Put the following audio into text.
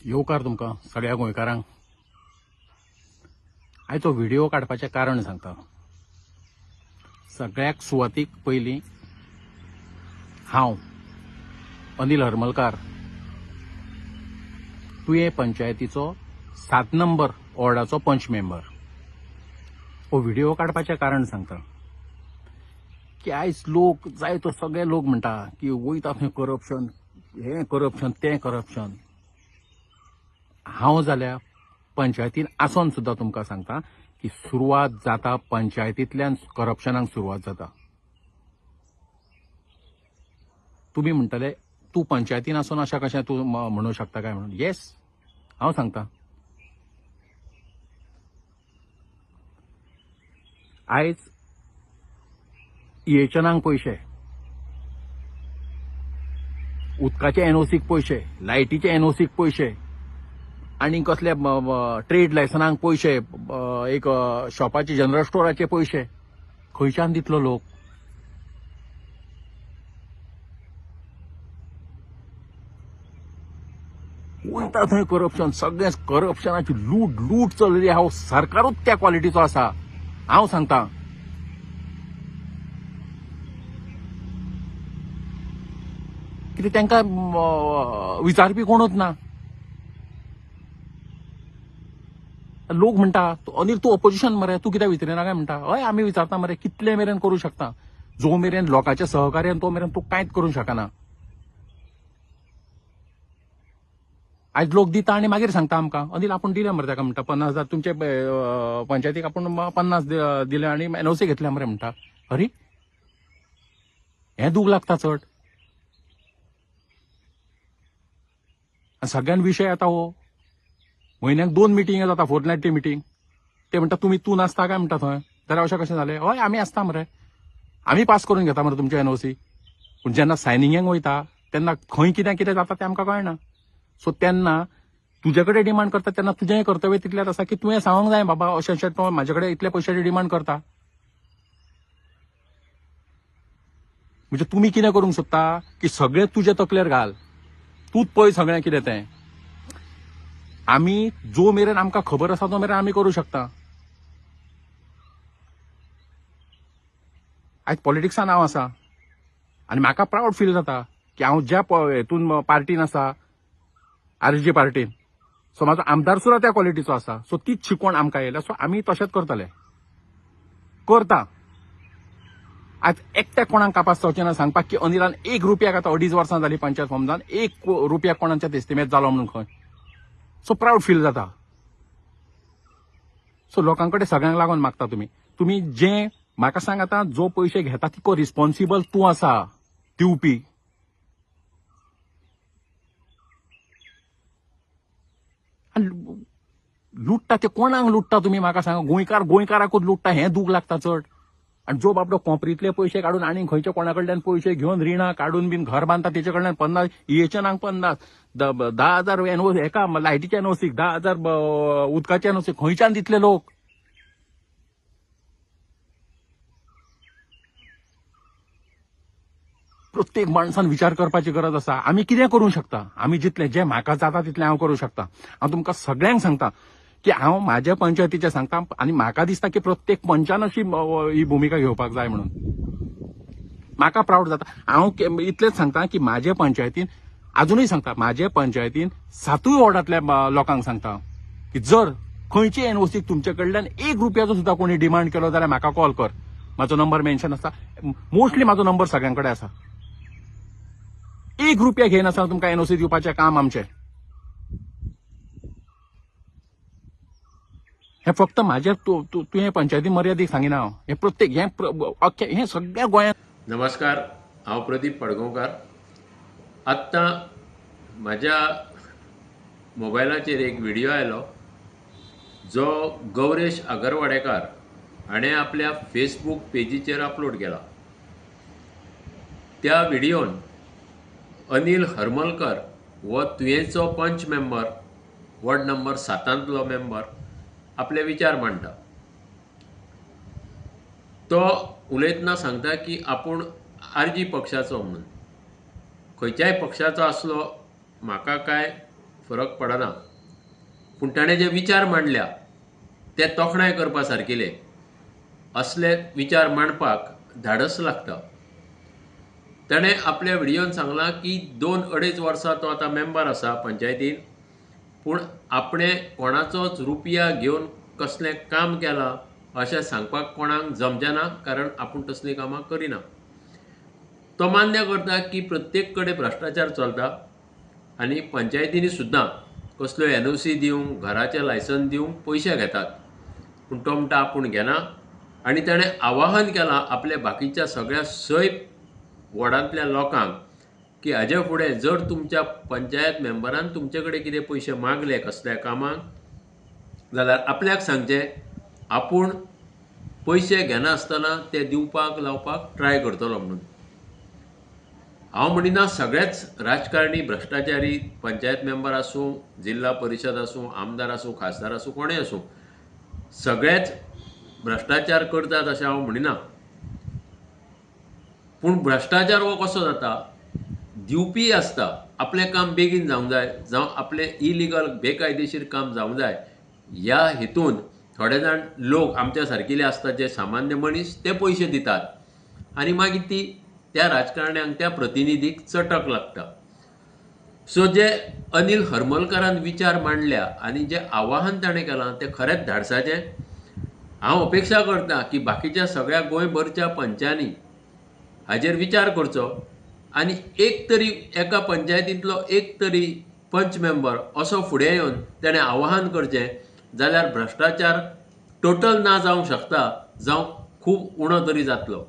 येवकार तुमकां सगळ्या गोंयकारांक. आयचो व्हिडिओ काडपाचें कारण सांगता. सगळ्याक सुवातीक पयलीं हांव अनिल हरमलकार तुयें पंचायतीचो 7 नंबर वॉर्डाचो पंच मेंबर. हो व्हिडिओ काडपाचें कारण सांगता की आयज लोक जाय तो सगळे लोक म्हणटा की वयता थंय करप्शन, हें करप्शन, तें करप्शन. हांव जाल्यार पंचायतीन आसोन सुद्दां तुमकां सांगता की सुरवात जाता पंचायतींतल्यान, करप्शनाक सुरवात जाता. तुमी म्हणटले तूं पंचायतीन आसून अशें कशें तूं म्हणूं शकता काय म्हणून. येस, हांव सांगता. आयज इएचएनाक पयशे, उदकाचे एनओसीक पयशे, लायटीचे एनओसीक पयशे, आनी कसले ट्रेड लायसनाक पयशे, एक शॉपाचे जनरल स्टोराचे पयशे खंयच्यान दितलो लोक? वयता थंय करप्शन, सगळें करप्शनाची लूट लूट चलली आहा. सरकारूच त्या क्वॉलिटीचो आसा, हांव सांगता. कित्याक तांकां विचारपी कोणूच ना. लोक म्हणटा अनिल तूं ऑपोजिशन मरे, तूं कित्याक विचारिना काय म्हणटा. हय, आमी विचारता मरे, कितले मेरेन करूं शकता. जो मेरेन लोकांच्या सहकार्यान तो मेरेन तूं कांयच करूंक शकना. आयज लोक दिता आनी मागीर सांगता आमकां अनिल आपूण दिले मरे ताका म्हणटा 50,000 तुमचे पंचायतीक आपूण 50 दिले आनी एनओसी घेतल्या मरे म्हणटा. अरे हें दूख लागता चड. सगळ्यान विशय येता हो. म्हयन्याक 2 मिटींग जाता, फोर्टनायटली मिटींग. ते म्हणटा तुमी तूं नासता काय म्हणटा थंय, जाल्यार अशें कशें जालें? हय आमी आसता मरे, आमी पास करून घेता मरे तुमचे एनओसी. पूण जेन्ना सायनिंगेक वयता तेन्ना खंय कितें कितें जाता तें आमकां कळना. सो तेन्ना तुजे कडेन डिमांड करता तेन्ना तुजें कर्तव्य तितलेंच आसा की तुवें सांगूंक जाय बाबा अशें अशें तो म्हाजे कडेन इतले पयशांची डिमांड करता. म्हणजे तुमी कितें करूंक सोदता की सगळें तुजे तकलेर घाल, तूंच पळय सगळें कितें तें. आमी जो मेरेन आमकां खबर आसा तो मेरेन आमी करूं शकता. आयज पॉलिटिक्सान हांव आसा आनी म्हाका प्रावड फील जाता की हांव ज्या हेतून पार्टीन आसा, आरजी पार्टीन, सो म्हाजो आमदार सुद्दां त्या क्वॉलिटीचो आसा. सो तीच शिकवण आमकां येयल्या. सो आमी तशेंच करतले, करता. आज एकट्याक कोणाक कापास जावचें ना सांगपाक की अनिलान 1 रुपयाक आतां 2.5 वर्सां जालीं पंचायत फॉर्म जावन 1 रुपया कोणाच्या एस्टिमेट जालो म्हणून खंय. सो प्रावड फील जाता. सो लोकां कडेन सगळ्यांक लागून मागता तुमी. तुमी जें म्हाका सांग आतां जो पयशे घेता तिको रिस्पॉन्सिबल तूं आसा दिवपी. लुट्टा ते कोणाक लुट्टा तुमी म्हाका सांगा? गोंयकार गोंयकाराकूच लुट्टा, हें दूख लागता चड. आनी जो बाबडो कोंपरींतले पयशे काडून आनी खंयच्या कोणा कडल्यान पयशे घेवन रिणां काडून बीन घर बांदता तेचे कडल्यान 50, इएचएनाक 50, 10,000 एनओसी, एका लायटीचे एनओसीक 10,000, उदकाचे एनओसी, खंयच्यान दितले लोक? प्रत्येक माणसान विचार करपाची गरज आसा. आमी कितें करूंक शकता, आमी जितलें जें म्हाका जाता तितलें हांव करूंक शकता. हांव तुमकां सगळ्यांक सांगता की हांव म्हाज्या पंचायतीचें सांगता आनी म्हाका दिसता की प्रत्येक पंचान अशी ही भुमिका घेवपाक जाय म्हणून म्हाका प्रावड जाता. हांव इतलेंच सांगता की म्हाजे पंचायतीन, आजुनूय सांगता, म्हाजे पंचायतीन 7 वॉर्डांतल्या लोकांक सांगता की जर खंयचे एनओसीक तुमचे कडल्यान 1 रुपयाचो सुद्दां कोणी डिमांड केलो जाल्यार म्हाका कॉल कर. म्हाजो नंबर मेन्शन आसा, मोस्टली म्हाजो नंबर सगळ्यां कडेन आसा. 1 रुपया घेयनासतना तुमकां एनओसी दिवपाचें काम आमचें. हें फक्त म्हाज्या तुवें पंचायती मर्यादीक सांगिना हांव, हें प्रत्येक हें अख्खें हें सगळ्या गोंयांत. नमस्कार, हांव प्रदीप पडगांवकार. आत्तां म्हाज्या मोबायलाचेर एक व्हिडियो आयलो जो गौरेश आगरवाडेकार हाणें आपल्या फेसबूक पेजीचेर अपलोड केला. त्या व्हिडियोन अनिल हरमलकर हो तुयेंचो पंच मेंबर, वॉर्ड नंबर 7 मेंबर, आपले विचार मांडटा. तो उलयतना सांगता की आपूण आरजी पक्षाचो म्हणून. खंयच्याय पक्षाचो आसलो म्हाका काय फरक पडना, पूण ताणें जे विचार मांडल्या ते तोखणाय करपा सारकिले. असले विचार मांडपाक धाडस लागता. ताणें आपल्या व्हिडियोन सांगलां की 2-2.5 वर्सां तो आतां मेंबर आसा पंचायतीन, पूण आपणें कोणाचोच रुपया घेवन कसलें काम केलां अशें सांगपाक कोणाक जमचें ना, कारण आपूण तसलीं कामां करिना. तो मान्य करता की प्रत्येक कडेन भ्रश्टाचार चलता आनी पंचायतींनी सुद्दां कसल्यो एनओसी दिवंक, घराचें लायसन दिवंक पयशे घेतात, पूण तो म्हणटा आपूण घेना. आनी ताणें आवाहन केलां आपल्या बाकीच्या सगळ्या 6 वॉर्डांतल्या लोकांक की हाजे फुडें जर तुमच्या पंचायत मेंबरान तुमचे कडेन कितें पयशे मागले कसल्या कामाक जाल्यार आपल्याक सांगचें, आपूण पयशे घेनासतना ते दिवपाक लावपाक ट्राय करतलो म्हणून. हांव म्हणिना सगळेच राजकारणी भ्रश्टाचारी, पंचायत मेंबर आसूं, जिल्हा परिशद आसूं, आमदार आसूं, खासदार आसूं, कोणूय आसूं, सगळेच भ्रश्टाचार करतात अशें हांव म्हणिना. पूण भ्रश्टाचार हो कसो जाता, दिवपी आसता, आपलें काम बेगीन जावंक जाय, जावं आपलें इलिगल बेकायदेशीर काम जावंक जाय ह्या हेतून थोडे जाण लोक आमच्या सारकिले आसतात जे सामान्य मनीस, ते पयशे दितात आनी मागीर ती त्या राजकारण्यांक, त्या प्रतिनिधीक चटक लागता. सो जे अनिल हरमलकारान विचार मांडल्या आनी जें आवाहन ताणें केलां तें खरेंच धाडसाचें. हांव अपेक्षा करता की बाकीच्या सगळ्या गोंयभरच्या पंचांनी हाजेर विचार करचो आनी एक तरी एका पंचायतींतलो एक तरी पंच मेंबर असो फुडें येवन ताणें आवाहन करचें जाल्यार भ्रश्टाचार टोटल ना जावंक शकता, जावं खूब उणो तरी जातलो.